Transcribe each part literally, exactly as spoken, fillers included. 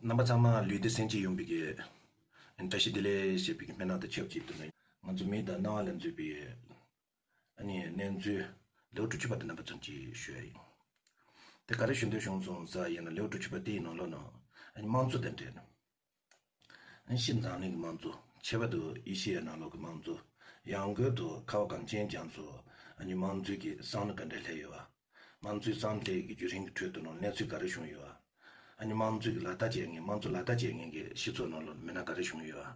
རྣམ་པ་ཚང་མ་ལུས་བདེ་སེམས་སྐྱིད་ཡོང་བའི་གི་བཀྲ་ཤིས་བདེ་ལེགས་ཞེས་པའི་གི་སྨོན་ལམ་དང་ཆབས་ཅིག་ཏུ་ནི། ང་ཚོ་མི་དང་སྣང་བ་ལ་འཛུལ་བའི་ཨ་ནི་གནས་ཚུལ་ལེའུ་དྲུག་ཅུ་པ་དེ་རྣམ་པ་ཚོ་ཅིག་ཞུ་ཡ་ཡིན། དེ་ག་རེ་ཞུ་འདོད་བྱུང་སོང་ཟེར་ཡིན་ན། ལེའུ་དྲུག་ཅུ་པ་དེའི་ནང་ལོགས་ནང་ཨ་ནི་དམངས་གཙོ་དང་འབྲེལ་ནས། ཨ་ནི་ཕྱི་འཛམ་གླིང་གི་དམངས་གཙོ། ཁྱད་པར་དུ་ཨེ་ཤེ་ཡ་ནང་ལོགས་ཀྱི་དམངས་གཙོ། ཡང་སྒོས་དུ་ཁ་བ་གངས་ཅན་ལྗོངས་སུ་ཨ་ནི་དམངས་གཙོའི་གི་བསམ་བློ་ག་འདྲ་སླེབས་ཡོད་པ། དམངས་གཙོའི་བསམ་བློ་སླེབས་ཀྱི་བརྒྱུད་རིམ་གྱི་ཁྲོད་དུ་ནང་གནས་ཚུལ་ག་རེ་བྱུང་ཡོད་པ། ཨ་ནི་དམངས་གཙོའི་གི་ལག་བསྟར་བྱེད་མཁན། དམངས་གཙོ་ལག་བསྟར་བྱེད་མཁན་གྱི་སྤྱི་ཚོགས་ནང་ལོགས་མི་སྣ་ག་རེ་བྱུང་ཡོད་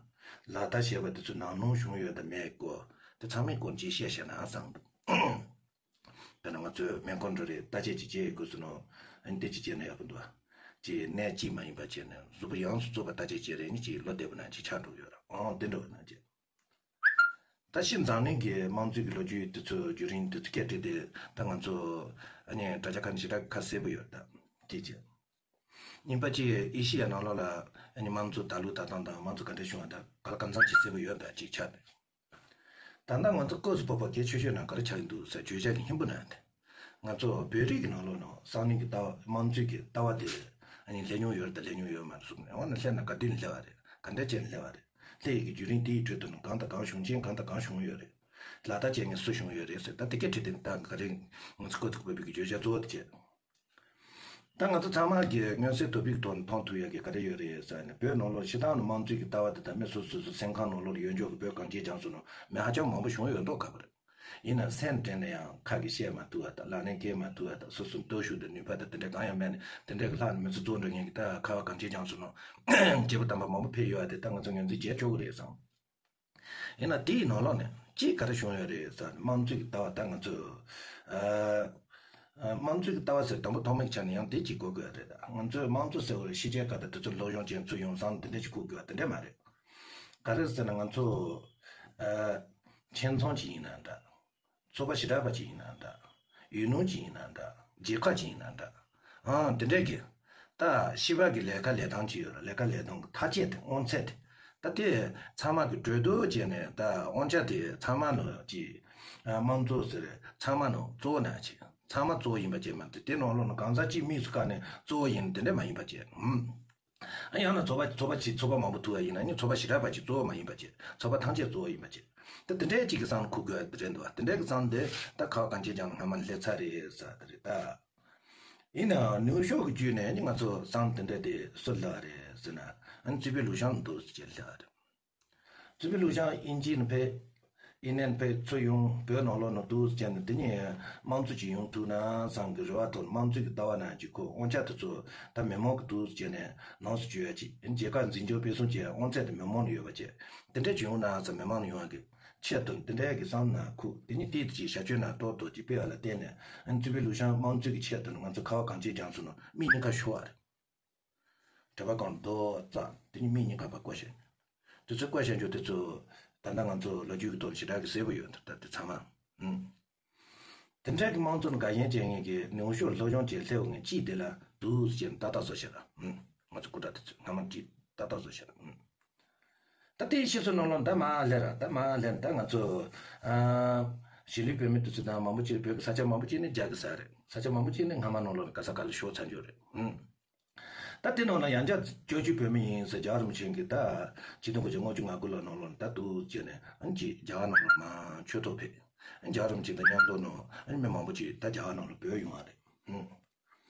པ། ལག་བསྟར་བྱས་པ་དེ་ཚོ་ནམ་རུང་བྱུང་ཡོད་དམ་མེད་སྐོར་དེ་ཚང་མའི་སྐོར་ཅིག་བཤད་བཤད་ན་བསམ་འདུག་དཔེར་ན་ང་ཚོས་སྨན་ཁང་འགྲོ་རེད། བརྟག་དཔྱད་ཅིག་བྱེད་དགོས་སུ་ནོ། ཨ་ནི་དེ་ཅིག་བྱས་ན་ཡག་པོ་འདུག་ཅེས་གནས་གཅིག་མ་ཡིན་པ་བྱས་ནས་གཟུགས་པོ་ཡོངས་སུ་རྫོགས་པ་བརྟག་དཔྱད་བྱེད་རེས་ནི་ཅིག་ལོ་བདེ་པོ་ན་ཅིག་ཆགས་འགྲོ་ཡོད་ར། ཨང་། དེ་འགྲོ་ན་ཅིག་ད་ཕྱི་འཛམ་གླིང་གི་དམངས་གཙོའི་གི་ལོ་རྒྱུས་དེ་ཚོ་བརྒྱུད་རིམ་དེ་ཚོ་སྐད་བྲིས་ཏེ་ད་ང་ཚོ་ཨ་ནི་དྲ་རྒྱ་ཁ་ནས་ཞེ་དྲག་ཁ་གསལ་པོ་ཡོད་ད། དེ་བྱས། གཉིས་པ་ཅིག་ཨེ་ཤི་ཡ་ནང་ལོགས་ལ་ཨ་ནི་དམངས་གཙོ་ད་ལུགས་ད་ལྟ་དང་དམངས་གཙོ་ག་འདྲ་བྱུང་བ་དང་ག་ལ་གང་འཚམ་ཅིག་གསལ་པོ་ཡོད་པ་ཅིག་ཆགས་ཏེ། ད་ལྟ་ང་ཚོ་སྐབས་སུ་བབས་པ་གལ་ཆེ་ཤོས་ནང་ག་རེ་ཆགས་ཀྱི་འདུག་ཟེར་བརྗོད་བྱ་གི་སྙིང་པོ་ནང་དེ། ང་ཚོ་བོད་རིགས་ཀྱི་ནང་ལོགས་ནང་བསམ་བློ་གི་ལྟ་བ། དམངས་གཙོའི་གི་ལྟ་བ་དེ་ཨ་ནི་སླེབས་མྱོང་ཡོད་རེད་དང་སླེབས་མྱོང་ཡོད་མ་རེད་གསུངས་ནས། འོ་ན་སླེབས་ན་ག་དུས་ནས་སླེབས་པ་རེད། ག་འདྲ་བྱས་ནས་སླེབས་པ་རེད། སླེབས་ཡས་ཀྱི་བརྒྱུད་རིམ་དེའི་ཁྲོད་དུ་ནི་གང་དང་གང་བྱུང་ཆེན་གང་དང་གང་བྱུང་ཡོད་རེད། ལག་བསྟར་བྱེད་མཁན་སུ་བྱུང་ཡོད་རེད་ཟེར། ད་དེ་གའི་ཁྲིད་དེ་ད་ག་རེ་ང་ཚོ་སྐོར་ཚུགས་པའི་གི་བརྗོད་བྱ་གཙོ་བོ་དེ་བྱས། ད་ང་ཚོ་ཚང་མ་གིས་མངོན་གསལ་དོད་པོའི་ཐོག་ནས་མཐོང་ཐུབ་ཡ་གི་ག་རེ་ཡོད་རེད་ཟེར་ནས། བོད་ནང་ལོགས་སྤྱིར་བཏང་ནས་དམངས་གཙོའི་གི་ལྟ་བ་དེ་དང་མི་སོ་སོ་སོ་སེམས་ཁམས་ནང་ལོགས་ལ་ཡོད་འཇོག་གི་བོད་གངས་ཅན་ལྗོངས་སུ་ནང་མི་ཧ་ཅང་མང་པོ་བྱུང་ཡོད་མདོག་ཁ་པོ་རེད། ཡིན་ན་སེམས་དྲན་ན་ཡང་ཁ་གིས་བཤད་མ་ཐུབ་པ་དང་ལག་ལེན་འཁེལ་མ་ཐུབ་པ་དང་། སོ་སོའི་སྟོབས་ཤུགས་དང་ནུས་པ་དང་དེ་འདྲ་གང་ཡང་མེད་ནས་དེ་འདྲ་གི་ལྷག་ནས་མི་ཚེ་རྫོགས་འགྲོ་མཁན་གྱི་ད་ཁ་བ་གངས་ཅན་ལྗོངས་སུ་ནང་སྐྱེས་བུ་དམ་པ་མང་པོ་ཕེབས་ཡོད་པ་དེ་ད་ང་ཚོ་ངོས་འཛིན་བྱེད་ཆོག་གི་རེད་བསམ། ཡིན་ན་དེའི་ནང་ལོགས་ནས་གཅིག་ག་རེ་བྱུང་ཡོད་རེད་ཟེར་ན། དམངས་གཙོའི་གི་ལྟ་བ་ད་ང་ཚོས་ཨ་ཨ་དམངས་གཙོའི་གི་ལྟ་བ་ཟེར་དང་པོ་ཐོག་མའི་ཆ་ནས་ཡང་དེ་གཅིག་གོ་དགོས་རེད། ད་ང་ཚོས་དམངས་གཙོ་ཟེར་བ་ལ་ཕྱི་རྒྱལ་ཁག་དང་དེ་ཚོ་སློབ་སྦྱོང་བྱས་ཚུར་ཡོང་བསམ་དེ་འདྲ་ཅིག་གོ་དགོས་པ་དེ་འདྲ་མ་རེད། ག་རེ་ཟེར་ན་ང་ཚོ་ཨ་ཁྱིམ་ཚང་ཅིག་ཡིན་ན་འདྲ། ཚོགས་པ་ཞེ་དྲག་པ་ཅིག་ཡིན་ན་འདྲ། ཡུལ་ལུང་ཅིག་ཡིན་ན་འདྲ། རྒྱལ་ཁབ་ཅིག་ཡིན་ན་འདྲ། ཨང་། དེ་འདྲས་ཀྱི་ད་ཤེས་པ་གི་ལས་ཀ་ལས་སྟངས་ཅིག་ཡོད་རེད། ལས་ཀ་ལས་སྟངས་ཀྱི་ཐག་བཅད་དེ་དབང་ཚད་དེ། ད་དེ་ཚང་མ་གི་གྲོས་བསྡུར་བྱས་ནས་ད་དབང་ཆ་དེ་ཚང་མ་ལ་ཅིག་ཨ་དམངས་གཙོ་ཟེར་ཚང་མ་ནང་གཙོ་བོ་ན་ཅིག་ཚང་མ་གཙོ་བོ་ཡིན་པ་བྱས་མ་གཏོགས་དེ་ནང་ལོགས་ནས་གང་ཟག་གཅིག་དམིགས་སུ་བཀར་ནས་གཙོ་བོ་ཡིན་དེ་འདྲས་མ་ཡིན་པ་བྱས། ཨུམ། ཡང་ན་ཚོགས་པ་ཚོགས་པ་ཅིག་ཚོགས་པ་མང་པོ་ཐུག་པ་ཡིན་ན་ནི་ཚོགས་པ་ཞེ་དྲག་པ་ཅིག་གཙོ་བོ་མ་ཡིན་པ་བྱས། ཚོགས་པ་ཐམས་ཅད་གཙོ་བོ་ཡིན་པ་བྱས། ད་དེ་འདྲའི་ཅིག་གི་བསམ་བློ་འཁོར་དགོས་ཡ་དེ་རེད་འདུག་དེ་འདྲའི་གི་བསམ་བློ་དེ་ད་ཁ་བ་གངས་ཅན་ལྗོངས་ལ་སྔ་མ་ནས་སླེབས་ཚར་རེད་ཟེར་དེ་རེད་ད། ཡིན་ནའང་ནུབ་ཕྱོགས་ཀྱི་བརྒྱུད་ནས་ནི་ང་ཚོ་བསམ་བློ་དེ་འདྲ་དེ་སུ་སླེབས་པ་རེད་ཟེར་ན། ཨ་ནི་རྩིས་པའི་ལུའུ་ཞང་འདུག་ཟེར་བྱས་སླེབས་པ་རེད། རྩིས་པའི་ལུའུ་ཞང་དབྱིན་ཇི་ནས་ཕེབས། ཨིན་ལན་ཕེབས། ཚུར་ཡོང་བོད་ནང་ལོགས་ནང་འདུག་ཟེར་བྱས་ནས་དེ་ནས་དམངས་གཙོ་ཅིག་ཡོང་ཐུབ་ན་བསམ་གི་རེ་བ་དང་། དམངས་གཙོའི་གི་ལྟ་བ་ནང་ཅིག་ཁོ་དབང་ཆ་དེ་ཚོ་ད་མི་མང་གི་འདུག་ཟེར་བྱས་ནས་ནང་སུ་བཅུག་ཡ་ཅིག་རྒྱལ་ཁབ་འཛིན་སྐྱོང་སྤེལ་གསུམ་བྱས་དབང་ཚད་དེ་མི་མང་ལ་ཡོད་པ་བྱས། དེ་འདྲ་ཅིག་ཡོང་ན་བསམ། མི་མང་ལ་ཡོང་བ་གི་ཆེད་དུ་དེ་འདྲའི་གི་བསམ་ན་ཁུག་དེ་ནི་ཏིག་ཏིག་ཅིག་བྱ་སྤྱོད་ནང་ཏོག་ཏོག་ཅིག་སྤེལ་བ་ལ་བརྟེན་ནས། ཨ་ནི་རྩིས་པའི་ལུའུ་ཞང་དམངས་གཙོའི་གི་ཆེད་དུ་ང་ཚོ་ཁ་བ་གངས་ཅན་ལྗོངས་སུ་ནང་མི་གཉིས་ཀ་ཤོར་བ་རེད། དྲེལ་པ་གང་རྡོ་རྩ་དེ་ནི་མི་གཉིས་ཀ་ཕར་བཀོལ་བཞག་དེ་ཚོ་བཀོལ་བཞག་རྒྱུ་དེ་ཚོ་ད་ལྟ་ང་ཚོ་ལོ་རྒྱུས་ཀྱི་ཐོག་ཞེ་དྲག་གི་གསལ་པོ་ཡོད། ད་ལྟ་དེ་ཚང་མ། ཨུམ། དེ་འདྲ་གི་དམངས་གཙོ་ནི་དགའ་ཞེན་བྱེད་མཁན་གྱི་ནུབ་ཕྱོགས་སློབ་སྦྱོང་བྱེད་སླེབས་མཁན་གཅིག་དེ་ལ་འདུག་ཟེར་ནས་ཏག་ཏག་བཟོ་བྱས་ལ། ཨུམ། ང་ཚོ་སྐུ་དྲག་དེ་ཚོས་སྔ་མ་གཅིག་ཏག་ཏག་བཟོ་བྱས་ལ། ཨུམ། ད་ལྟའི་ཕྱི་སོ་ནང་ལོགས་ད་མ་ལྷེ་ར་ད་མ་ལྷེ་ར་ད་ང་ཚོ་ཨ་གཞིས་ལུས་བོད་མི་དེ་ཚོ་དང་མང་པོ་ཅིག་བོད་ཀྱི་ས་ཆ་མང་པོ་ཅིག་ནི་རྒྱ་གི་ས་རེད། ས་ཆ་མང་པོ་ཅིག་ནི་སྔ་མ་ནང་ལོགས་ནས་ག་ས་ག་ལ་ཤོར་ཚར་རྒྱུ་རེད། ཨུམ། ད་དེ་ནང་ལ་ཡང་བསྐྱར་བཅོས་བསྒྱུར་བོད་མི་ཡིན་ཟེར་རྒྱལ་བ་རིན་པོ་ཆེ་གིས་ད་ཆིག་སྟོང་དགུ་བརྒྱ་ལྔ་བཅུ་ང་དགུ་ལོ་ནང་ལོགས་ནས་ད་འདུག་ཟེར་ནས་ཨ་ནི་ཅིག་རྒྱ་གར་ནང་ལ་མར་ཆོས་ཐོག་ཕེབས། རྒྱལ་བ་རིན་པོ་ཆེ་དང་མཉམ་དུ་ནང་ཨ་ནི་མི་མང་པོ་ཅིག་ད་རྒྱ་གར་ནང་ལ་བྲོས་ཡོང་བ་རེད། ཨུམ།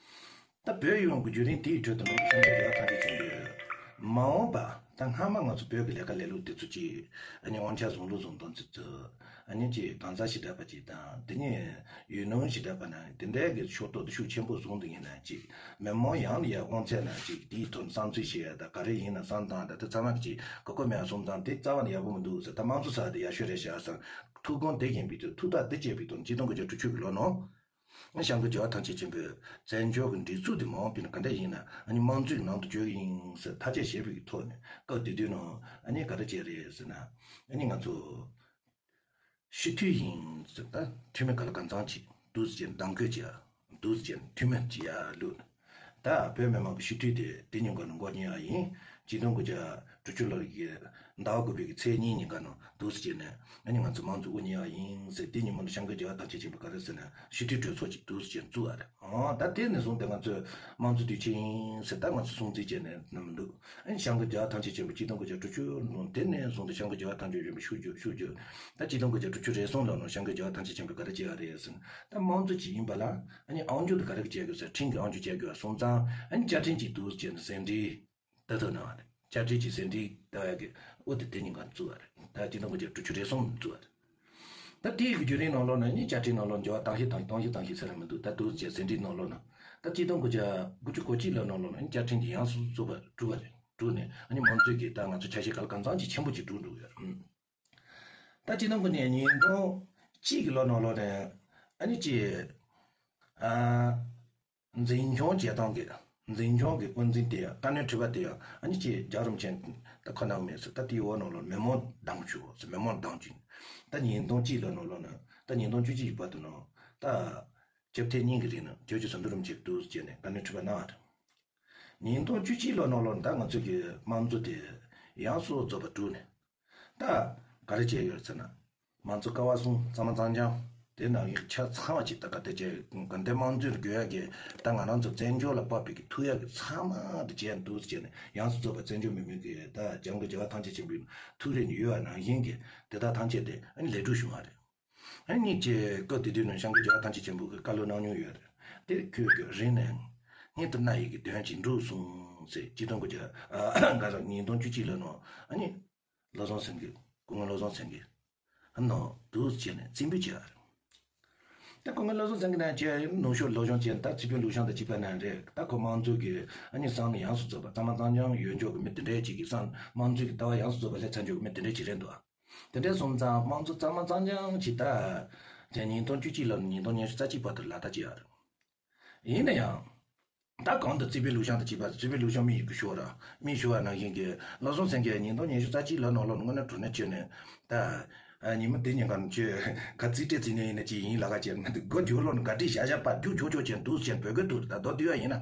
ད་བྲོས་ཡོང་གི་བརྒྱུད་རིམ་དེའི་ཁྲོད་དུ་ནང་སངས་རྒྱས་རྒྱལ་བ་ཐམས་ཅད་མཁྱེན་པའི་མ་འོངས་པ་ད་སྔ་མ་ང་ཚོ་བོད་ཀྱི་ལས་ཀ་ལས་ལུགས་དེ་ཚོ་ཅིག་ཨ་ནི་དབང་ཆ་བཟུང་ལུགས་བཟུང་སྟངས་དེ་ཚོ། ཨ་ནི་ཅིག་གང་ཟག་ཞེ་དྲག་པ་ཅིག་དང་དེ་ནས་ཡུལ་ལུང་ཞེ་དྲག་པ་ན་དེ་འདྲའི་གི་ཕྱོགས་གཏོགས་དེ་ཤུགས་ཆེན་པོ་བཟུང་དུ་ཡིན་ན་ཅིག་མི་མང་ཡང་ལ་ཡ་དབང་ཚད་ན་ཅིག་དེའི་ཐོག་བསམ་ཚུལ་བཤད་ཡ་ད་ག་རེ་ཡིན་ན་བསམ་སྟངས་ད་དེ་ཚང་མ་གི་ཅིག་གོ་གོ་མེད་ཡ་སོང་ཙང་དེ་རྩ་བ་ནས་ཡག་པོ་མི་འདུག་ཟེར། ད་དམངས་གཙོ་ཟེར་བ་དེ་ཡག་ཤོས་རེད་ཤག་བསམ། ཐུགས་དགོངས་དེ་ཡིན་པའི་དུས་ཐུགས་ཐག་དེ་བཅད་པའི་དུས་ཆིག་སྟོང་དགུ་བརྒྱ་དྲུག་ཅུ་གི་ལོ་ནང་། སངས་རྒྱས་རྒྱལ་བ་ཐམས་ཅད་མཁྱེན་པའི་བཙན་བྱོལ་གྱི་སྒྲིག་འཛུགས་དེ་མ་འོངས་པའི་ནང་ག་འདྲ་ཡིན་ན་ཨ་ནི་དམངས་གཙོའི་ནང་དུ་བསྐྱོད་ཀྱི་ཡིན་ཟེར་ཐག་བཅད་བཞེས་པའི་ཐོག་ནས་སྐབས་དེ་དུས་ནང་ཨ་ནི་ག་འདྲ་བྱས་རེད་ཟེར་ན། ཨ་ནི་ང་ཚོ་སྤྱི་འཐུས་ཡིན་ཟེར། ད་འཐུས་མི་ག་ལ་གང་འཚམ་ཅིག་འདུག་ཟེར་གདམ་བསྐོ་བྱས་འདུག་ཟེར་འཐུས་མི་བྱས་ཡ་ལུགས། ད་བོད་མི་མང་གི་སྤྱི་འཐུས་དེ་དེ་ཉིན་འགོ་ནས་འགོ་རྙིང་བ་ཡིན། ཆིག་སྟོང་དགུ་བརྒྱ་དྲུག་ཅུ་ལོ་ཡི་ཟླ་བ་དགུ་པའི་གི་ཚེས་གཉིས་ཉིན་ཀ་ནང་འདུག་སེ་བྱས་ནས་ཨ་ནི་ང་ཚོ་དམངས་གཙོ་དབུ་བརྙེས་པ་ཡིན་ཟེར། དེ་ཉིན་མོ་ནས་སྐྱབས་མགོན་རྒྱལ་བ་ཐམས་ཅད་མཁྱེན་པའི་ག་རེ་ཟེར་ན་སྤྱི་འཐུས་གྲོས་ཚོགས་ཅིག་འདུག་སེ་བྱས་བཙུགས་པ་རེད། ཨང་། ད་དེ་ནས་བཟུང་སྟེ་ང་ཚོས་དམངས་གཙོ་དུས་ཆེན་ཡིན་ཟེར་ད་ང་ཚོ་སྲུང་བརྩི་བྱས་ནས་ནམ་འདུག་ཨ་ནི་སྐྱབས་མགོན་རྒྱལ་བ་ཐམས་ཅད་མཁྱེན་པ་ཆིག་སྟོང་དགུ་བརྒྱ་དྲུག་ཅུ་ལོ་དེ་ནས་བཟུང་སྟེ་སྐྱབས་མགོན་རྒྱལ་བ་ཐམས་ཅད་མཁྱེན་པ་ཤུགས་རྒྱུག་ཤུགས་རྒྱུག་ད་ཆིག་སྟོང་དགུ་བརྒྱ་དྲུག་ཅུ་རེ་གསུམ་ལོ་ནང་སྐྱབས་མགོན་རྒྱལ་བ་ཐམས་ཅད་མཁྱེན་པས་ག་རེ་བྱས་པ་རེད་ཟེར་ན། ད་དམངས་གཙོ་ཅིག་ཡིན་པ་ལ་ཨ་ནི་ཨང་ཅོག་དེ་ག་རེ་བྱེད་དགོས་ཟེར། འཕྲིན་གྱི་ཨང་ཅོག་བྱེད་དགོས་སོང་ཙང་ཨ་ནི་བཅའ་ཁྲིམས་ཅིག་འདུག་སེ་བྱས་ནས་ཟིན་བྲིས་ལྟ་ཐུབ་གནང་བ་རེད། བཅའ་ཁྲིམས་ཀྱི་ཟིན་བྲིས་ལྟ་ཡག་གི་དབུ་དེ་དེ་ཉིན་གང་བཙུགས་པ་རེད། ད་ཆིག་སྟོང་དགུ་བརྒྱ་དྲུག་ཅུ་རེ་གསུམ་བཙུགས་པ་རེད། ད་དེའི་གི་བརྒྱུད་རིམ་ནང་ལོགས་ནས་ནི་བཅའ་ཁྲིམས་ནང་ལོགས་འགྱུར་བ་བཏང་ཤིག་དང་གཏོང་ཤིག་བཏང་ཤིག་ཟེར་ར་མི་འདུག་ད་འདུག་སེ་བྱས་ཟིན་བྲིས་ནང་ལོགས་ན། ད་ཆིག་སྟོང་དགུ་བརྒྱ་དགུ་བཅུ་གོ་གཅིག་ལོ་ནང་ལོགས་ནས་ནི་བཅའ་ཁྲིམས་དེ་ཡང་སུ་བཙུགས་པ་གྲུབ་པ་རེད། གྲུབ་ནས་ཨ་ནི་མང་གཙོའི་གི་ད་ང་ཚོ་ཆ་ཤས་ག་ལ་གང་འཚམ་ཅིག་ཆེན་པོ་ཅིག་གྲུབ་འགྲོ་གི་ཡོད་རེད། ད་ཆིག་སྟོང་དགུ་བརྒྱ་ཉིས་སྟོང་གཅིག་གི་ལོ་ནང་ལོགས་ནས་ཨ་ནི་ཅིག་ཨ། འཛིན་སྐྱོང་བྱེད་སྟངས་ཀྱི་འཛིན་སྐྱོང་གི་དབུ་འཛིན་དེ་ཡང་བཀའ་བློན་ཁྲི་པ་དེ་ཡང་ཨ་ནི་ཅིག་རྒྱལ་བ་རིན་པོ་ཆེ་ད་ཁོ་ནང་མེད་ཟེར། ད་དེའི་འོག་ནང་ལོགས་མི་མང་གདམ་བྱུང་ཟེར། མི་མང་གདམ་བྱུང་། ད་ཉིས་སྟོང་གཅིག་ལོ་ནང་ལོགས་ན་ད་ཉིས་སྟོང་བཅུ་གཅིག་བར་དུ་ནང་ད་བཅོ་ལྔ་གཉིས་ཀྱི་རིང་ན་ཇོ་ཇོ་ཟམ་གདོང་རིན་པོ་ཆེ་འདུག་སེ་བྱས་ནས་བཀའ་བློན་ཁྲི་པ་གནང་བ་རེད། ཉིས་སྟོང་བཅུ་གཅིག་ལོ་ནང་ལོགས་ན་ད་ང་ཚོ་གི་དམངས་གཙོ་དེ་ཡང་སྲོག་རྫོགས་པ་གྲུབ་ནས། ད་ག་རེ་བྱས་ཡོད་ཟེར་ན། མང་གཙོ་ཀ་བ་གསུམ་གཙང་མ་གཙང་རྐྱང་། དེ་ནང་གི་ཆ་ཚང་བ་ཅིག་ད་ག་དེ་བྱས་ག་འདྲ་དམངས་གཙོའི་དགོས་ཡག་གི་ད་ང་རང་ཚོ་བཙན་བྱོལ་ལ་དཔག་པའི་གི་ཐུག་ཡག་གི་ཚང་མ་དེ་བྱས་འདུག་ཟེར་ནས་ཡང་སྲོག་རྫོགས་པ་བཙན་བྱོལ་མི་མང་གི་ད་སྐྱབས་མགོན་རྒྱལ་བ་ཐམས་ཅད་མཁྱེན་པའི་ཐུགས་རེ་ནས་ཡོད་པ་ནང་བཞིན་གྱི་དེ་དག་ཐམས་ཅད་དེ་ཨ་ནི་ལས་འགྲུབ་བྱུང་བ་རེད། ཨ་ནི་གཉིས་ཀྱི་སྐབས་དེ་དུས་ནང་སྐྱབས་མགོན་རྒྱལ་བ་ཐམས་ཅད་མཁྱེན་པ་གི་བཀའ་སློབ་གནང་མྱོང་ཡོད་རེད། དེ་ཁོས་གི་རིང་ནས་སྔོན་དུ་མནའ་ཡི་གི་དོན་གྱིས་འགྲུབ་སོང་ཟེར། ཆིག་སྟོང་དགུ་བརྒྱ་ཨ་ག་རེ་ཉིས་སྟོང་བཅུ་གཅིག་ལོ་ནང་ཨ་ནི་བློ་བཟང་སེང་གེ། སྐུ་ངོ་བློ་བཟང་སེང་གེ་ཨ་ནང་འདུག་སེ་བྱས་ནས་རྩིས་འབུལ་བྱས་པ་རེད། ད་སྐུ་ངོ་བློ་བཟང་སེང་གེ་ནང་བྱས་ནུབ་ཕྱོགས་སློབ་སྦྱོང་བྱས། ད་རྩིས་འབུལ་ལུགས་བྱང་དང་བཅས་པ་ནང་རེད། ད་ཁོ་དམངས་གཙོ་གི་ཨ་ནི་བསམ་བློ་ཡང་སྲོག་རྫོགས་པ་གཙང་མ་གཙང་རྐྱང་ཡོད་འཇོག་གི་མི་དེ་འདྲས་ཅིག་གི་བསམ། དམངས་གཙོ་གི་ལྟ་བ་ཡང་སྲོག་རྫོགས་པ་སླེབས་ཚར་འཇོག་གི་མི་དེ་འདྲས་ཅིག་རེད་འདུག་དེ་འདྲས་སོང་ཙང་དམངས་གཙོ་གཙང་མ་གཙང་རྐྱང་ཅིག་ད་དེ་ཉིས་སྟོང་བཅུ་གཅིག་ལོ་ནས་ཉིས་སྟོང་ཉི་ཤུ་རྩ་གཅིག་བར་དུ་ལག་བསྟར་བྱས་ཡོད་རེད། ཡིན་ན་ཡང་། ད་གོང་དུ་རྩིས་འབུལ་ལུགས་བྱང་དང་བཅས་པ། རྩིས་འབུལ་ལུགས་བྱང་མི་ཡི་གུ་ཤོར་ར་མི་ཤོར་བ་ནང་བཞིན་གྱི་བློ་བཟང་སེང་གེ་ཉིས་སྟོང་ཉི་ཤུ་རྩ་གཅིག་ལོ་ནང་ལོགས་དངོས་གནས་དྲང་གནས་བྱས་ནས་ད་ཉིན་མོ་དེ་ཉིན་གང་ཁྱོད་ག་རྩིས་སྤྲད་རྩིས་ནས་ཡིན་ན་ཅི་ཡིན་ལ་ག་བྱས་མི་འདུག་སྒོ་རྒྱུག་ལོག་ནས་ག་སྒྲིག་བྱ་བྱ་པ་རྒྱུག་ཆོག་ཆོག་བྱས་འདུག་བྱས་བོད་སྐད་ཐུག་ད་མདོ་དུས་ཡ་ཡིན་ན།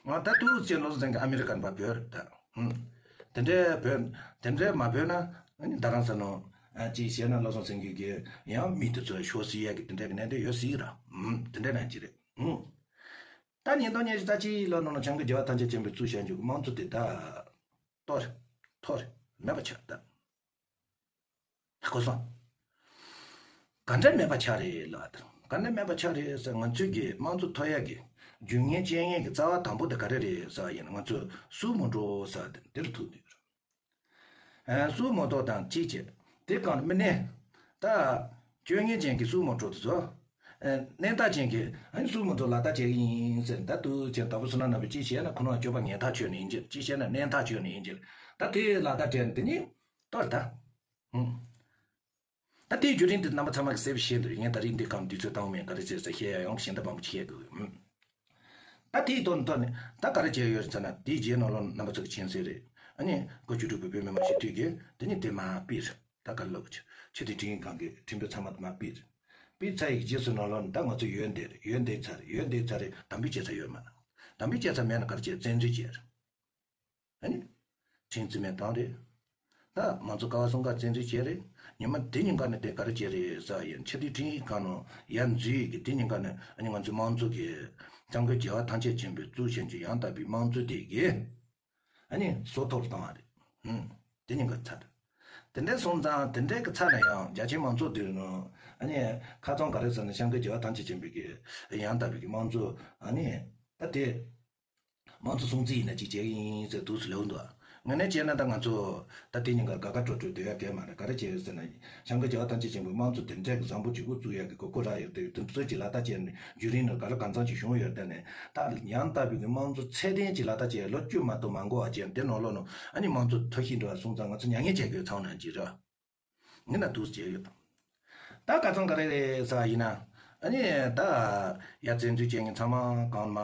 ང་ད་ཏུ་ཅེ་ལོ་སེང་གེ་ཨ་མི་རི་ཀ་ནས་ཕར་བོད་རེད་ད། ཧུམ། དེ་འདྲའི་བོད། དེ་འདྲའི་མ་བོད་ན་ཨ་ནི་ད་རང་ས་ནོ། ཨ་ཅིག་བཤད་ན་བློ་བཟང་སེང་གེ་གི་ཡང་མི་དེ་ཚོ་ཤོར་སྲིད་ཡ་གི་དེ་འདྲའི་གི་གནད་དོན་ཡོད་སྲིད་ར། ཧུམ། དེ་འདྲའི་ནང་ཅི་རེད། ཧུམ། ད་ཉིས་སྟོང་ཉི་ཤུ་རྩ་གཅིག་ལོ་ནང་ལ་སྐྱབས་མགོན་རྒྱལ་བ་ཐམས་ཅད་མཁྱེན་པས་བཙུགས་བཞག་རྒྱུ་གི་དམངས་གཙོ་དེ་ད་གཏོར་རེད། འཐོར་རེད། མེད་པ་ཆགས་ད། གོ་སོང་། ག་འདྲ་མེད་པ་ཆགས་རེད་ལབ་དང་། ག་འདྲ་མེད་པ་ཆགས་རེད་ཟེར། ང་ཚོའི་གི་དམངས་གཙོ་ཐོབ་ཡག་གི་རྒྱུ་རྐྱེན་བྱེད་མཁན་གི་རྩ་བ་དང་པོ་དེ་ག་རེ་རེད་ཟེར་བ་ཡིན་ན། ང་ཚོས་སྲོག་མ་འགྲོ་ཟེར་བ་དེ་འདིར་ཐུག་འདུག་ཨ། སྲོག་མ་འགྲོ་དང་གཅིག་བྱས། དེ་གང་མི་གནས། ད་སྤྱོད་ངན་ཅན་གི་སྲོག་མ་འགྲོ་དེ་ཚོ། ཨ། གནས་སྟངས་ཅན་གི་ཨ་ནི་སྲོག་མ་འགྲོ་ལག་བསྟར་བྱེད་ཀྱི་ཡིན་ཟེར། ད་དུ་ཅན་ད་བུ་སུ་ན་ན་བུ་གཅིག་བྱས་ན་ཁོ་ན་སྤྱོད་པ་ངན་ཐག་ཆོད་ནི་ཡིན་གྱི། གཅིག་བྱས་ན་གནས་ཐག་ཆོད་ནི་ཡིན་གྱི། ད་དེ་ལག་བསྟར་བྱས་ན་དེ་ནི་གཏོར་ད། ཧུམ། ད་དེའི་བརྒྱུད་རིམ་དེ་རྣམ་པ་ཚང་མ་གིས་གསལ་པོ་ཤེས་འདུག་ངས་ད་རིང་འདི་གང་དུས་ཚོད་བཏང་མེད། ག་རེ་བྱས་ཟེར་བཤད་ཡ་ཡང་གཞན་དག་མང་པོ་ཅིག་བཤད་དགོས། ཧུམ། ད་དེའི་ཐོག་ནས་ཐོག་ནས་ད་ག་རེ་བྱས་ཡོད་རེད་ཟེར་ན། དེའི་རྗེས་ནང་ལོགས་རྣམ་པ་ཚོ་གིས་མཁྱེན་གསལ་རེད། ཨ་ནི་དགུ་བཅུ་དྲུག་པའི་བོད་མི་མང་སྤྱི་འཐུས་ཀྱིས་དེ་ནི་དེ་མར་ཕུད་རེད། ད་ག་རེ་ལབ་དགོས། ཆོས་དད་ཁྲིམས་ཁང་གི་ཁྲིམས་དཔོན་ཚང་མ་དེ་མར་ཕུད་རེད། ཕུད་ཚར་ཡི་རྗེས་སུ་ནང་ལོགས་ནས་ད་ང་ཚོ་ཡོན་བསྡད་རེད། ཡོན་བསྡད་ཚར་རེད། ཡོན་བསྡད་ཚར་རེད། དམ་འབུལ་བྱས་ཚར་ཡོད་མ་རེད། དམ་འབུལ་བྱས་ཚར་མེད་ན་ག་རེ་བྱས། བཙན་འཛུལ་བྱས་རེད། ཨ་ནི། ཁྲིམས་རྩིས་མེད་བཏང་རེད། ད་མང་གཙོ་ཀ་བ་གསུམ་ཀ་བཙན་འཛུལ་བྱས་རེད། ཉི་མ་དེ་ཉིན་ཀ་ནས་དེ་ག་རེ་བྱས་རེད་ཟེར་ཡིན། ཆེས་མཐོའི་ཁྲིམས་ཡིག་ཁང་ནང་ཡར་འཛུལ་ཡི་གི་དེ་ཉིན་ཀ་ནས་ཨ་ནི་ང་ཚོའི་དམངས་གཙོ་གི་སྐྱབས་མགོན་རྒྱལ་བ་ཐམས་ཅད་མཁྱེན་པས་གཙོ་བྱས་ཀྱི་ཡང་དག་པའི་དམངས་གཙོ་དེ་གི་ཨ་ནི་སྲོག་ཐོག་ལ་བཏང་བ་རེད། ཧུམ། དེ་ཉིན་ཀ་ཚར། དེ་འདྲ་སོང་ཙང་དེ་འདྲའི་གི་ཚར་ན་ཡང་རྒྱ་ཆེའི་མང་ཚོགས་དེ་ནང་ཨ་ནི་ཁ་རྩང་ག་རེ་ཟེར་ན། སྐྱབས་མགོན་རྒྱལ་བ་ཐམས་ཅད་མཁྱེན་པའི་གི་ཡང་དག་པའི་གི་དམངས་གཙོ་ཨ་ནི་ད་དེ། དམངས་གཙོ་སྲུང་བརྩི་ཡིན་ན་ཅིག་བྱེད་ཀྱི་ཡིན་ཟེར་འདུག་སེ་ལབ་འདུག་དངོས་གནས་བྱས་ན་ད་ང་ཚོ་ད་དེ་ཉིན་ཀ་དགའ་དགའ་སྤྲོ་སྤྲོ་སྡོད་ཡ་གལ་མ་རེད། ག་རེ་བྱས་ཡོད་ཟེར་ན། སྐྱབས་མགོན་རྒྱལ་བ་ཐམས་ཅད་མཁྱེན་པའི་དམངས་གཙོ་དེ་འདྲ་གི་བཟང་པོ་ཅིག་དབུ་བཙུགས་ཡ་གི་དགོས་མཁོ་རག་ཡོད་དེ། དེ་ཚོ་ཅིག་ལག་བསྟར་བྱས་ནས་བརྒྱུད་རིམ་ནང་ག་རེ་གང་འཚམ་ཅིག་བྱུང་ཡོད་དེ་ནས། ད་ཡང་དག་པའི་གི་དམངས་གཙོ་ཚད་ལྡན་ཅིག་ལག་བསྟར་བྱས་ལོ་བཅུ་མ་གཏོགས་མ་འགོར་བ་བྱས། དེ་ནང་ལོགས་ནང་ཨ་ནི་དམངས་གཙོ་འཐོར་ཞིག་འགྲོ་བ་སོང་ཙང་ང་ཚོ་མྱ་ངན་བྱེད་དགོས་ཚང་ནང་ཅིག་རེད། ངས་ན་འདུག་སེ་བྱས་ཡོད་དམ། ད་ཁ་རྩང་ག་རེ་རེད་ཟེར་བ་ཡིན་ན། ཨ་ནི་ད་ཡ་བཙན་འཛུལ་བྱེད་མཁན་ཚང་མ་གང་མ་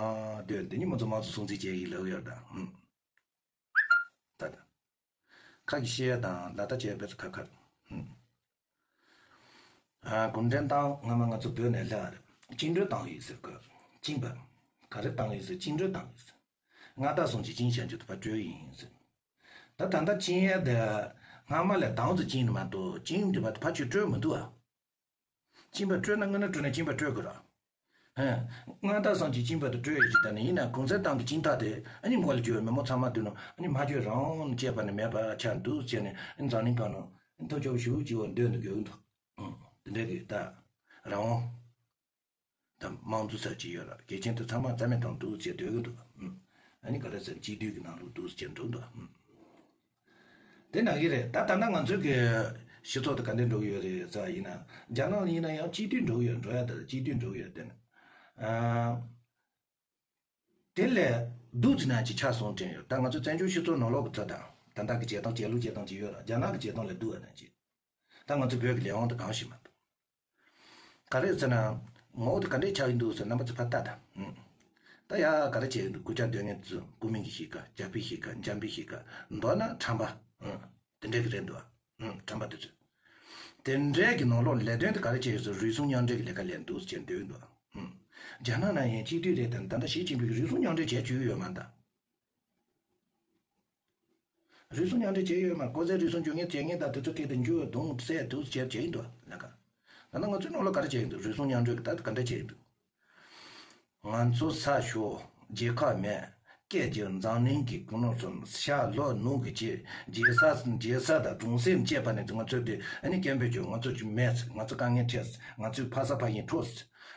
སྡོད་འདི་ཉིན་མོ་ཚོ་དམངས་གཙོ་སྲུང་བརྩི་བྱེད་ཀྱི་ལབ་ཡོད་ད། ཧུམ། ད་ད། ཁ་གི་བཤད་ཡ་དང་ལག་བསྟར་བྱེད་ཡ་དཔེ་ཁ་ཁ་རེད། ཧུམ། ཨ། གུང་ཁྲན་ཏང་སྔ་མ་ང་ཚོ་བོད་ནས་སླེབས་པ་རེད། བཅིངས་འགྲོལ་བཏང་ཡོད་ཟེར་གི། བཅིངས་པ། ག་རེ་བཏང་ཡོད་ཟེར། བཅིངས་འགྲོལ་བཏང་ཡོད་ཟེར། མངའ་བདག་གསུམ་གྱིས་བཅིངས་བཞག་རྒྱུ་དེ་ཕར་སྤྲོད་ཡིན་ཟེར། ད་ད་ལྟ་གཅིན་ཡས་དེ་སྔ་མ་ལས་དང་དུ་གཅིན་ནི་མ་གཏོགས་གཅིན་དེ་བ་ཕར་ཆོད་སྤྲོད་མི་འདུག་ཨ། གཅིན་པ་སྤྲོད་ན་སྔོན་ན་སྤྲོད་ན་གཅིན་པ་སྤྲོད་དགོས་ར། ཧན། མངའ་བདག་སང་གཅིན་པ་དེ་སྤྲོད་ཡས་ཅིག་ད་ནི་ཡིན་ན་གོང་ས་ཏང་གི་གཅིན་ཐག་དེ་ཨ་ནི་མགོ་ལ་གྱོན་མི་མོ་ཚང་མ་དུས་ནོ་ཨ་ནི་མ་གྱོན་རང་དབང་བཅས་པ་ནི་མེད་པ་ཆགས་འདུག་བྱས་ནས་ཨ་ནི་འཛམ་གླིང་སྒང་ནང་ཐབས་སྐྱོ་པོ་ཞེ་པོ་ཅིག་འོ་འདོད་འདུག་གི་འདུག་དེ་འདྲ་གི་ད་རང་དབང་དང་དམངས་གཙོ་ཟེར་གྱི་ཡོད་ར། གལ་ཆེན་དུ་ཚང་མ་རྩ་མེད་བཏང་འདུག་ཅེས་འདོད་ཀྱི་འདུག་ཨ་ནི་ག་རེ་ཟེར་སྤྱི་འཐུས་ཀྱི་ནང་ལོགས་འདུག་ཅེས་འགྲོ་འདུག་དེ་ནང་གི་རེད། ད་ད་ལྟ་ང་ཚོའི་གི་སྤྱི་ཚོགས་དེ་ག་འདྲ་འགྲོ་གི་ཡོད་རེད་ཟེར་ཡིན་ན། རྒྱ་ནག་ཡིན་ན་ཡང་སྤྱི་འཐུས་འགྲོ་གི་ཡོད། འགྲོ་ཡ་དེ་སྤྱི་འཐུས་འགྲོ་གི་ཡོད་དེ་ནི། དེ་ལས་སྡུག་ཅིག་ན་ཅིག་ཆགས་སོང་དྲན་ཡོད། ད་ང་ཚོ་བཙན་བྱོལ་སྤྱི་ཚོགས་ནང་ལོགས་ཀྱི་ཚོད་དང་ད་ལྟ་གི་བྱེད་སྟངས་བྱེད་ལུགས་བྱེད་སྟངས་ཅིག་ཡོད་ར། རྒྱ་ནག་གི་བྱེད་སྟངས་ལས་སྡུག་བ་ན་ཅིག་ད་ང་ཚོ་བོད་ཀྱི་ལས་དབང་དེ་གང་ཞིག་མ་གཏོགས། ག་རེ་ཟེར་ན། ངོ་བོ་དེ་ག་འདྲས་ཆགས་ཀྱི་འདུག་ཟེར་རྣམ་པ་ཚོ་ཕར་ལྟ་དང་། ཨུམ། ད་ཡ་ག་རེ་བྱས་ཀྱི་འདུག་སྐུ་ཕྱྭ་སྡོད་མཁན་ཚོ་སྐུ་མིང་གི་གཤིས་ཀ་རྒྱལ་པོའི་གཤིས་ཀ་འཇམ་པའི་གཤིས་ཀ་མདོར་ན་ཁྲམ་པ། ཨུམ། དེ་འདྲས་ཀྱི་རེད་འདུག་ཨུམ། ཁྲམ་པ་དེ་ཚོས། དེ་འདྲས་ཀྱི་ནང་ལོགས་ལས་དོན་དེ་ག་རེ་བྱས་ཡོད་ཟེར་རུལ་སུངས་མཉམ་འབྲེལ་གྱི་ལས་ཀ་ལས་འདུག་ཟེར་འདོད་འདུག་ཨུམ། རྒྱ་ནག་ནང་ཡང་སྤྱི་འཐུས་རེད་དང་ད་ལྟ་ཞི་ཅིན་ཕིང་གིས་རུལ་སུངས་མཉམ་འབྲེལ་བྱས་བཅུག་ཡོད་མ་ད། རུལ་སུངས་མཉམ་འབྲེལ་བྱས་ཡོད་མ། ཀོ་ཟས་རུལ་སུངས་བྱུང་མཁན་བྱས་མཁན་དང་དེ་ཚོ་སྐད་དེ་འཇུ་རྡུང་བསད་དུ་བྱས་བྱས་ཡིན་འདུག་ལ་ཀ། ད་ནང་ང་ཚོའི་ནང་ལ་ག་རེ་བྱས་ཡིན་འདུག་རུལ་སུངས་མཉམ་འབྲེལ་གྱི་ད་ག་འདྲ་བྱས་ཡིན་འདུག་ང་ཚོ་ས་ཞོག་རྒྱལ་ཁབ་མེད། སྐད་ཀྱི་འཛམ་གླིང་གི་ཀུན་སློང་སོང་ཤ་ལོ་ནུ་གི་ཅི་རྒྱལ་ས་རྒྱལ་ས་དང་གྲོང་གསེབ་བཅས་པ་ནས་ང་ཚོ་དེ་ཨ་ནི་སྐད་འབོད་བྱོས། ང་ཚོ་ཅི་མེད། ང་ཚོ་དཀའ་ངལ་འཕྲད། ང་ཚོའི་ཕ་ས་ཕ་ཡུལ་འཕྲོག་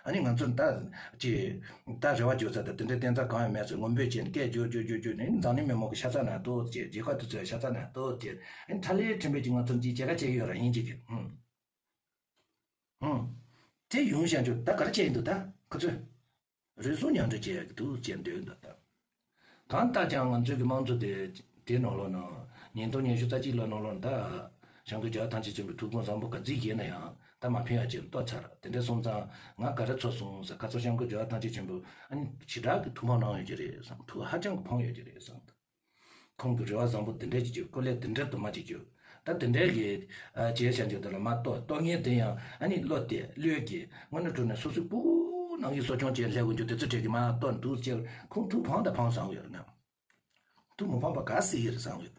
ཨ་ནི་ང་ཚོ་ད་ཅི་ད་རེ་བ་བཅོལ་ས་དང་དེ་འདྲའི་བསྟན་རྩ་གང་ཡང་མེད་ཚེ་ངུ་འབོད་བྱས་ནས་སྐད་རྒྱོབ་རྒྱོབ་རྒྱོབ་རྒྱོབ་ནས་འཛམ་གླིང་མི་མང་གི་ཤ་ཚ་ན་ལྟོས་བྱས། རྒྱལ་ཁབ་དེ་ཚོའི་ཤ་ཚ་ན་ལྟོས་བྱས། ཨ་ནི་ཐ་ལེ་ཁྲིམས་དཔོན་གྱིས་ང་ཚོར་ཅི་བྱེད་ག་བྱེད་ཡོད་ར་ཡིན་གཅིག་གི། ཧུམ། ཧུམ། དེ་ཡོང་བཞག་རྒྱུ་ད་ག་རེ་བྱས་ཡིན་འདུག་ད་ཁོ་ཚོས། རུལ་སུངས་མཉམ་འབྲེལ་བྱས་ཀྱི་འདུག་ཅེས་འདོད་འདུག་ད། གང་ལྟར་ཀྱང་ང་ཚོའི་གི་དམངས་གཙོ་དེ་དེ་ནང་ལོགས་ན་ཉིས་སྟོང་ཉི་ཤུ་རྩ་གཅིག་ལོ་ནང་ལོགས་ན་ད་སྐྱབས་མགོན་རྒྱལ་བ་ཐམས་ཅད་མཁྱེན་པའི་ཐུགས་དགོངས་བཟང་པོ་ག་ཚོད་བཞེས་ན་ཡང་ད་མ་ཕན་ཡ་ཅིག་ལྟོས་ཚར། དེ་འདྲ་སོང་ཙང་ང་ག་རེ་ཚོར་སོང་ཟེར་ཁ་སང་སྐྱབས་མགོན་རྒྱལ་བ་ཐམས་ཅད་མཁྱེན་པ་ཨ་ནི་ཞེ་དྲག་གི་ཐུགས་ཕམ་གནང་ཡོད་ཀྱི་རེད་བསམ། ཐུགས་ཧ་ཅང་གི་ཕམ་ཡོད་ཀྱི་རེད་བསམ། ཁོང་གི་རེ་བ་བཟང་པོ་དེ་འདྲ་ཅིག་བྱོས། སྐུ་ལས་དེ་འདྲ་དུ་མ་ཅིག་བྱོས། ད་དེ་འདྲའི་གི་ཨ་བྱས་བྱ་འཇོག་དེ་ལ་མ་གཏོགས་གཏོང་མཁན་དེ་ཡང་ཨ་ནི་བློ་གཏད་བློས་གི་དངོས་གནས་དྲང་གནས་སོ་སོའི་སྤུ་གུ་ནང་གི་གསོ་སྐྱོང་བྱས་སླེབས་ཡོང་རྒྱུ་དེ་ཚོ་གྲས་ཀྱི་མ་གཏོགས་འདུག་ཅེས་ཁོང་ཐུགས་ཕམ་དང་ཕམ་བསམ་ཡོད་རེད་ན། ཐུགས་མི་ཕམ་པ་ག་སྲིད་ཡོད་རེད་བསམ་ཡོད།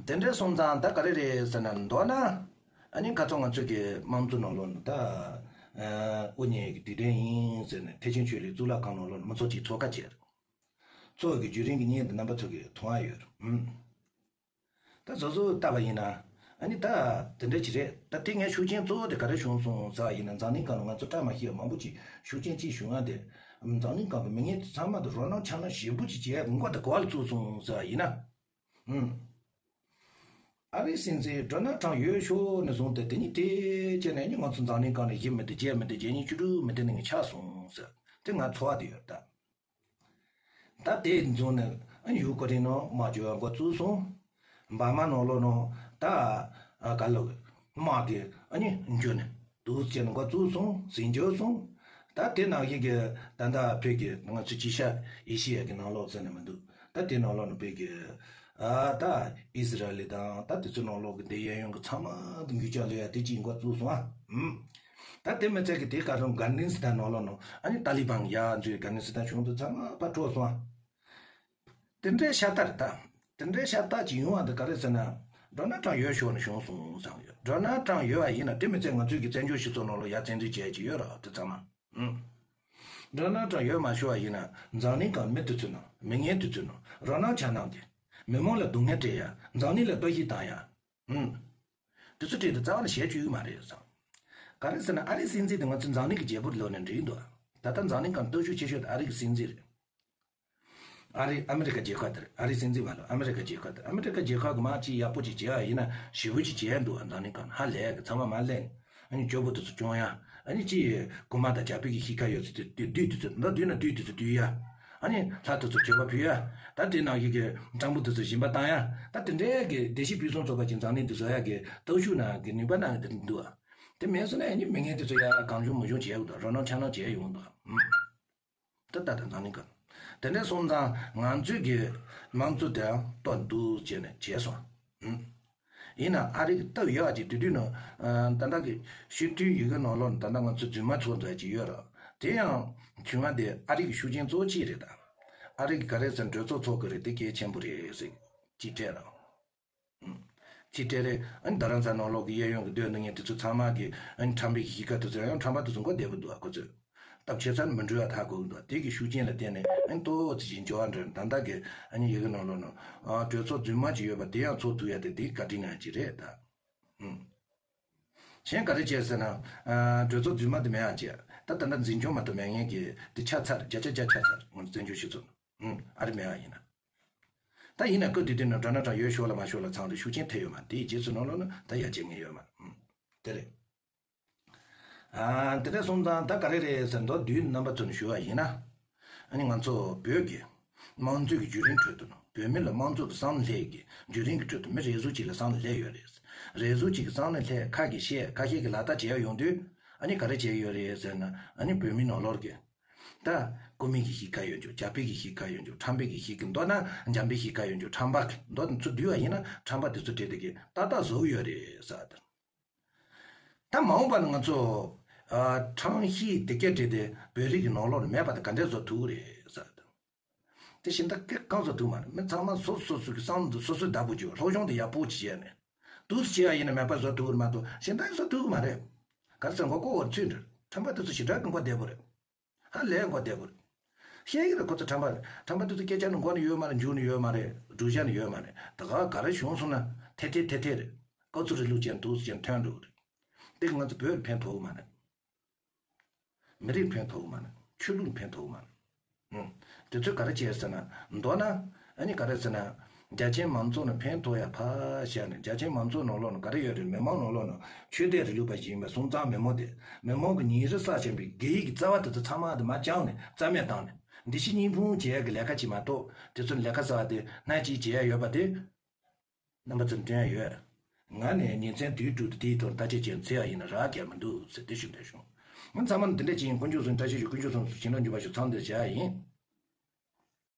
དེ་འདྲ་སོང་ཙང་ད་ག་རེ་རེད་ཟེར་ན་མདོར་ན་ཨ་ནི་ཁ་ཚོ་ང་ཚོ་གི་དམངས་གཙོ་ནང་ལོགས་ནས་ད་ཨ་དབུ་བརྙེས་ཀྱི་དུས་དྲན་ཡིན་ཟེར་ནས་ཐེག་ཆེན་ཆོས་གླིང་གཙུག་ལག་ཁང་ནང་ལོགས་ནས་མི་ཚོགས་ཀྱིས་ཚོགས་ཁ་བྱས་རེད། ཚོགས་ཀྱི་བརྒྱུད་རིམ་གྱི་བརྙན་དེ་རྣམ་པ་ཚོ་གིས་མཐོང་ཡ་ཡོད་རེད། ཨུམ། ད་སོ་སོ་ལྟ་བ་ཡིན་ན། ཨ་ནི་ད་དེ་འདྲ་ཅིག་རེད། ད་དེ་ངའི་ཤུགས་རྐྱེན་གཙོ་བོ་དེ་ག་རེ་བྱུང་སོང་ཟེར་བ་ཡིན་ན་འཛམ་གླིང་སྒང་ལ་ང་ཚོ་བཀྲ་མ་ཤིས་པ་མང་པོ་ཅིག་ཤུགས་རྐྱེན་ཅིག་བྱུང་ཡ་དེ། འཛམ་གླིང་སྒང་གི་མི་ངན་དེ་ཚང་མ་དེ་རོ་སྣང་འཁྱམ་སྣང་ཞེ་པོ་ཅིག་བྱས་མགོ་དེ་ག་བ་ལ་བཙུགས་སོང་ཟེར་བ་ཡིན་ན། ཨུམ། ཨ་རིའི་སྲིད་འཛིན་ཌོ་ནལ་ཊམ་ཡོད་ཤོག་ནས་བཟུང་སྟེ་དེ་ཉིད་དེ་བྱས་ནས་ནི་ང་ཚོ་འཛམ་གླིང་སྒང་ནས་ཞི་མི་འདུག་རྒྱས་མི་འདུག་རྒྱལ་ཉིན་བཅུ་དྲུག་མི་འདུག་ནས་ངས་ཆགས་སོང་ཟེར་དེ་ང་ཚོར་བ་དེ་ཡོད་ད། ད་དེ་བཟུང་ནས་ཨ་ཡུ་ཀེ་རེན་ནང་དམག་རྒྱག་འགོ་བཙུགས་སོང་། འབར་མ་ནང་ལོགས་ནང་ད་ཨ་ག་ལོག་དམག་གི་ཨ་ནི་འཇུ་ནས་དུག་ཅན་འགོ་བཙུགས་སོང་། ཟིན་འཇོག་སོང་། ད་དེ་ནང་བཞིན་གྱི་ད་ལྟ་བོད་ཀྱི་ང་ཚོ་ཅི་ཤ་ཨེ་ཤི་ཡ་གི་ནང་ལོགས་ཟེར་ནས་མི་འདུག་ད་དེ་ནང་ལོགས་ནས་བོད་ཀྱི་ཨ་ད་ཨི་སི་ར་ལི་དང་ད་དེ་ཚོ་ནང་ལོགས་ཀྱི་དེ་གཡས་གཡོན་གྱི་ཚང་མ་དུ་འགུལ་སྐྱོད་ལས་ཡ་དེ་ཅིག་འགོ་བཙུགས་སོང་ཨ། ཨུམ། ད་དེ་མི་ཚད་ཀྱི་དེ་ག་རང་གྷ་ནི་སི་ཐན་ནང་ལོགས་ནང་ཨ་ནི་ཏཱ་ལི་བན་ཡར་འཛུལ། གྷ་ནི་སི་ཐན་གཞུང་དུ་ཚང་མ་ཕར་འཕྲོག་སོང་ཨ། དེ་འདྲའི་ཤ་སྟག་རེད་ད། དེ་འདྲའི་ཤ་སྟག་ཅིག་ཡོང་བ་འདི་ག་རེ་ཟེར་ན། ཌོ་ནལ་ཊམ་ཡོད་ཤོག་ནས་བྱུང་སོང་བསམ་ཡོད། ཌོ་ནལ་ཊམ་ཡོད་པ་ཡིན་ན་དེ་མི་ཚད་ང་ཚོའི་གི་བཙན་བྱོལ་སྤྱི་ཚོགས་ནང་ལ་ཡ་བཙན་འཛུལ་བྱས་ཀྱི་ཡོད་ར་དེ་ཚང་མ། ཨུམ། ཌོ་ནལ་ཊམ་ཡོད་མ་ཤོར་བ་ཡིན་ན་འཛམ་གླིང་སྒང་མི་དེ་ཚོའི་ནང་མི་ངན་དེ་ཚོའི་ནང་རོ་སྣང་ཆགས་སྣང་དེ། མི་མང་ལ་སྡུག་བསྔལ་སྤྲད་ཡ། འཛམ་གླིང་ལ་གཏོར་བཤིག་བཏང་ཡ། ཨུམ། དེ་ཚོ་སྤྲད་དེ་རྩ་བ་ནས་བྱས་བཅུག་གི་མ་རེད་བསམ། ག་རེ་ཟེར་ན་ཨ་རིའི་སྲིད་འཛིན་དེ་ང་ཚོའི་འཛམ་གླིང་གི་རྒྱལ་པོ་ལོ་ནས་འགྲིག་འདུག་ད་ལྟ་འཛམ་གླིང་སྒང་སྟོབས་ཤུགས་ཆེ་ཤོས་དེ་ཨ་རི་གི་སྲིད་འཛིན་རེད། ཨ་རི་ཨ་མི་རི་ཀ་རྒྱལ་ཁབ་དེ་རེད། ཨ་རིའི་སྲིད་འཛིན་མ་རེད། ཨ་མི་རི་ཀ་རྒྱལ་ཁབ་དེ། ཨ་མི་རི་ཀ་རྒྱལ་ཁབ་གི་མ་ཅིག་ཡག་པོ་ཅིག་བྱས་པ་ཡིན་ན་ཞེ་པོ་ཅིག་བྱས་འདུག་འཛམ་གླིང་སྒང་ཧ་ལས་གི་ཚང་མ་མ་ལེན། ཨ་ནི་སྐྱོ་པོ་དེ་ཚོ་སྐྱོང་ཡ། ཨ་ནི་ཅིག་རྐུན་མ་དང་ཇག་པའི་གི་གཤིས་ཀ་ཡོད་ཚེ་དེ་བདུད་དེ་ཚོ་མདའ་བདུད་ན་བདུད་དེ་ཚོ་བཏུལ་ཡ། ཨ་ནི་ལྷ་དེ་ཚོ་མཆོད་པ་ཕུལ་ཡ། ད་དེ་ནང་བཞིན་གི་སྤྲང་པོ་དེ་ཚོ་སྦྱིན་པ་བཏང་ཡ། ད་དེ་འདྲའི་གི་བདེ་སྐྱིད་ཕུན་སུམ་ཚོགས་པ་ཅིག་འཛམ་གླིང་དེ་བཟོ་ཡ་གི་སྟོབས་ཤུགས་ནང་གི་ནུས་པ་ནང་གི་དེ་འདུག་ཨ། དེ་མེད་སོང་ན་ཨ་ནི་མི་ངན་དེ་ཚོ་ཡ་གང་བྱུང་མང་བྱུང་བྱས་ཡོང་དུས་རོ་སྣང་ཆགས་སྣང་བྱས་ཡོང་དུས། ད་ལྟ་དང་འཛམ་གླིང་སྒང་། དེ་འདྲ་སོང་ཙང་ང་ཚོས་ཀྱི་དམངས་གཙོ་དེ་གཏོར་འདུག་ཅེས་ནས་བྱས་སོང་། ཨུམ། ཡིན་ན་ཨ་རི་གི་སྟབས་ཡག་ཅིག་དེ་དུས་ནང་ད་ལྟ་གི་སྤྱི་འཐུས་ཡི་གེ་ནང་ལོགས་ནས་ད་ལྟ་ང་ཚོ་རྫུན་མ་ཚོགས་འདུ་ཅིག་ཡོད་ར། དེ་ཡང་བྱུང་བ་དེ་ཨ་རི་གི་ཤུགས་རྐྱེན་གཙོ་བོ་གཅིག་རེད་ད། ཨ་རི་གི་ག་རེ་ཟེར་གྲོས་ཚོགས་ཚོགས་གི་རེད། དེ་གལ་ཆེན་པོ་རེད་ཟེར་ཅིག་སྤྲད་ར། ཅིག་སྤྲད་རེད། ཨ་ནི་རྡ་རམ་ས་ལ་ནང་ལོགས་ཀྱི་གཡས་གཡོན་གྱི་སྡོད་སྡོད་མཁན་དེ་ཚོ་ཚང་མ་གི་ཨ་ནི་ཁྲམ་པའི་གཞིས་ཀ་དེ་ཚོ་ཡང་ཁྲམ་པ་དེ་ཚོ་མགོ་བདེ་པོ་འདུག་ཨ་ཁོ་ཚོས་སྟབས་ཆེ་ས་ནི་མི་འགྲོ་ཡ་ཐག་གོ་གི་འདུག་དེ་གི་ཤུགས་རྐྱེན་ལ་བརྟེན་ནས་ཨ་ནི་ཏོག་ཙམ་ཞིག་འབྱོར་བ་འགྲོ། ད་ལྟ་གི་ཨ་ནི་ཡི་གེ་ནང་ལོགས་ནང་ཨ་གྲོས་ཚོགས་རྫུན་མ་ཅིག་ཡོད་པ་དེ་ཡང་ཚོགས་ཐུབ་ཡ་དེ་དེ་བཀའ་དྲིན་ང་ཅིག་རེད་ད། ཨུམ། གཞན་ག་རེ་བྱས་ཟེར་ན། ཨ་གྲོས་ཚོགས་རྫུན་མ་དེ་མེད་ཡ་བྱས། ད་ད་ལྟ་འཛིན་སྐྱོང་མ་གཏོགས་མེད་མཁན་གྱི་དེ་ཆ་ཚར། བརྒྱ་ཆ་བརྒྱ་ཆ་ཚར། ང་ཚོ་བཙན་བྱོལ་སྤྱི་ཚོགས་ནང་། ཨུམ། ཨ་རི་མེད་པ་ཡིན་ན། ད་ཡིན་ན་སྐབས་དེ་དུས་ནང་ཌོ་ནལ་ཊམ་ཡོད་ཤོག་ལ་མ་ཤོག་ལ་ཚང་རེད། ཤུགས་རྐྱེན་ཐེབས་ཡོད་མ་རེད། དེའི་རྗེས་སུ་ནང་ལོགས་ན་ད་ཡ་བྱེད་མཁན་ཡོད་མ་རེད། ཨུམ། དེ་རེད། ཨ་དེ་འདྲ་སོང་ཙང་ད་ག་རེ་རེད་ཟེར། མདོར་བསྡུས་རྣམ་པ་ཚོ་ནས་ཞུ་བ་ཡིན་ན། ཨ་ནི་ང་ཚོ་བོད་ཀྱི་དམངས་གཙོའི་གི་བརྒྱུད་རིམ་ཁྲོད་དུ་ནང་བོད་མི་ལ་དམངས་གཙོ་གི་བསམ་བློ་སླེབས་ཀྱི་བརྒྱུད་རིམ་གྱི་ཁྲོད་དུ་མི་རེ་ཟུང་གཅིག་ལ་བསམ་བློ་སླེབས་ཡོད་རེད། རེ་ཟུང་གཅིག་གི་བསམ་བློ་སླེབས། ཁ་གིས་བཤད། ཁ་ཤས་ཀྱིས་ལག་བསྟར་བྱེད་ཡ་ཡོང་དུས། ཨ་ནི་ག་རེ་བྱས་ཡོད་རེད་ཟེར་ན། ཨ་ནི་བོད་མི་ནང་ལོགས་ཀྱི་ད་ཀུ་མི་གི་གཞིས་ཀ་ཡོད་འཇོག་རྒྱ་བོད་ཀྱི་གཞིས་ཀ་ཡོད་འཇོག་ཁྲམ་པའི་གི་གཞིས་ཀ། མདོར་ན་འཇམ་པའི་གཞིས་ཀ་ཡོད་འཇོག་ཁྲམ་པ་གི། མདོར་ན་ཚུར་བསྡུས་པ་ཡིན་ན་ཁྲམ་པ་དེ་ཚོ་གྲས་དེ་གིས་ཏག་ཏག་བཟོ་གི་ཡོད་རེད་ཟེར་བ་དང་། ད་མ་འོངས་པ་ན་ང་ཚོ་ཨ་ཁྲམ་གཞིས་དེ་གའི་གྲས་དེ་བོད་རིགས་ཀྱི་ནང་ལོགས་ནས་མེད་པ་དེ་ག་འདྲས་བཟོ་ཐུབ་ཀྱི་རེད་ཟེར་བ་དང་། དེ་གཞན་དག་གིས་གང་བཟོ་ཐུབ་མ་རེད། མི་ཚང་མ་སོ་སོ་སོ་སོ་གི་བསམ་བློ་སོ་སོས་བདག་པོ་བྱེད། སློབ་སྦྱོང་དེ་ཡག་པོ་ཅིག་བྱས་ནས་འདུག་སེ་བྱས་པ་ཡིན་ན་མེད་པ་བཟོ་ཐུབ་ཀྱི་མ་གཏོགས་གཞན་དག་གིས་བཟོ་ཐུབ་ཀྱི་མ་རེད། ག་རེ་ཟེར། མགོ་སྐོར་བ་ཚོས་འདྲ། ཁྲམ་པ་དེ་ཚོ་ཞེ་དྲག་གི་མགོ་བདེ་པོ་རེད། ཧ་ལས་མགོ་བདེ་པོ་རེད། ཤེས་ཀྱི་རེད། ཁོ་ཚོ་ཁྲམ་པ་རེད། ཁྲམ་པ་དེ་ཚོ་སྐད་ཆ་ནི་མགོ་ནས་ཡོད་མ་རེད། མཇུག་ནས་ཡོད་མ་རེད། སྒྲུབ་བྱ་ནི་ཡོད་མ་རེད། ད་ག་ག་རེ་བྱུང་སོང་ན་ཐེ་ཐེ་ཐེ་ཐེ་རེད། ཀ་ཚུ་རི་ལུག་ཅན་འདུག་སེ་བྱས་ནས་ཐོན་འགྲོ་གི་རེད། དེ་གིས་ང་ཚོ་བོད་ལ་ཕན་ཐོགས་ཀྱི་མ་རེད། མི་རིགས་ཕན་ཐོགས་མ་རེད། ཆོས་ལུགས་ཕན་ཐོགས་མ་རེད། ཨང་། དེ་ཚོས་ག་རེ་བྱས་ཟེར་ན། མདོར་ན། ཨ་ནི་ག་རེ་ཟེར་ན། རྒྱ་ཆེའི་མང་ཚོགས་ནི་ཕན་ཐོགས་ཡ་ཕར་བཞག་ནས། རྒྱ་ཆེའི་མང་ཚོགས་ནང་ལོགས་ནི་ག་རེ་ཡོད་རེད། མི་མང་ནང་ལོགས་ནི་ཆོས་དད་རིགས་ལུགས་པ་ཞིག་ཡིན་པའི་སོང་ཙང་མི་མང་དེ། མི་མང་གི་ཉིན་རེ་བསགས་བཞིན་པའི་སྒེར་གྱི་རྩ་བ་དེ་ཚོ་ཚང་མ་དེ་མར་བརྐྱངས་ནས་རྩ་མེད་བཏང་ནས། འདི་ཕྱི་གཉིས་ཕུང་བྱེད་ཡ་གི་ལས་ཀ་ཅིག་མ་གཏོགས། དེ་ཚོ་ལས་ཀ་གསར་བ་དེ་སྣ་གཅིག་བྱེད་ཡ་ཡོད་པ་དེ། རྣམ་པ་ཚོར་སྟོན་ཡ་ཡོད། ང་ནས་ཉིན་མཚན་དུས་དྲུག་ཏུ་དེའི་ཐོག་བརྟག་དཔྱད་བྱས་འཚོལ་ཡ་ཡིན་ན་རག་གི་མི་འདུག་ཟེར་དེ་ཞུ་འདོད་བྱུང་། ང་ཚང་མ་འདི་འདྲ་ཅིག་ཡིན། དཀོན་མཆོག་གསུམ་བཀྲ་ཤིས་ཤོག་དཀོན་མཆོག་གསུམ་བྱིན་རླབས་འཇུག་པ་ཤོག་ཚང་འདིར་བྱ་ཡ་ཡིན།